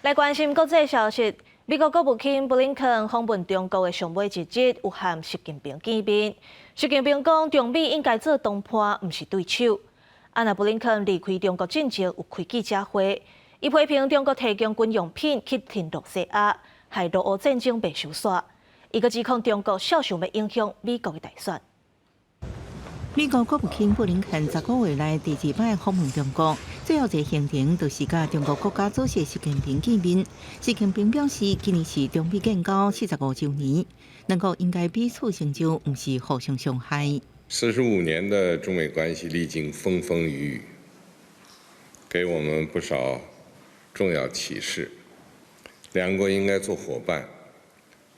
來關心國際消息，美國國務卿布林肯訪問中國的上尾一日，有和習近平見面。習近平講，中美應該做同伴，毋是對手。啊，若布林肯離開中國進前有開記者會，伊批評中國提供軍用品去挺露西亞，害俄烏戰爭袂收煞。伊閣指控中國肖想欲影響美國的大選。美國國務卿布林肯10個月來第二擺訪問中國，最後一個行程就是佮中國國家主席習近平見面。習近平表示，今年是中美建交45週年，兩國應該彼此成就，毋是互相傷害。45年的中美關係歷經風風雨雨，給我們不少重要啟示。兩國應該做夥伴，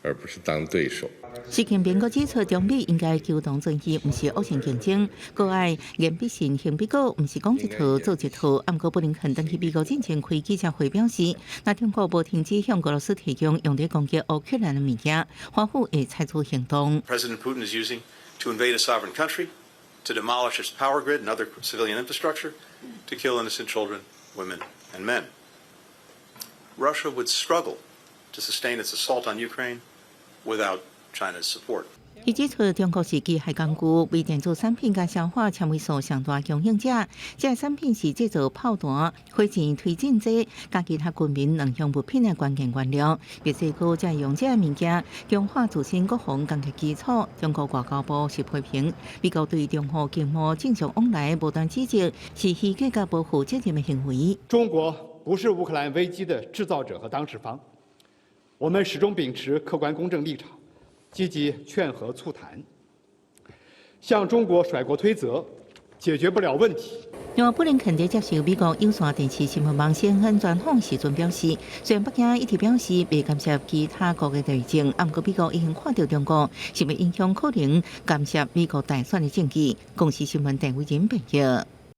而不是當對手。習近平閣指出，中美應該求同存異，毋是惡性競爭。閣愛言必信，行必果，毋是講一套做一套。毋過布林肯轉去美國進前開記者會表示，若中國無停止向俄羅斯提供用佇攻擊烏克蘭的物件，華府會採取行動。 President Putin is using to invade a sovereign country, to demolish its power grid and other civilian infrastructure, to kill innocent children, women, and men. Russia would struggle to sustain its assault on Ukraine without China's support. 伊指出，中國是機械工具、微電子產品佮消化纖維素上大供應者。這个產品是製造炮彈、火箭推進劑、佮其他軍民兩用物品的關鍵原料。墨西哥則用這个物件強化自身國防工業基礎。中國外交部是批評美國對中方經貿正常往來無端指責，是虛假佮無負責任的行為。中國不是烏克蘭危機的製造者和當事方，我們始終秉持客觀公正立場，積極勸和促談，向中國甩鍋推責，解決不了問題。另外，布林肯佇接受美國有線電視新聞網 CNN 專訪時陣表示，雖然北京一直表示袂干涉其他國的內政，毋過美國已經看著中國是欲影響可能干涉美國大選的證據。公視新聞鄧偉仁編譯。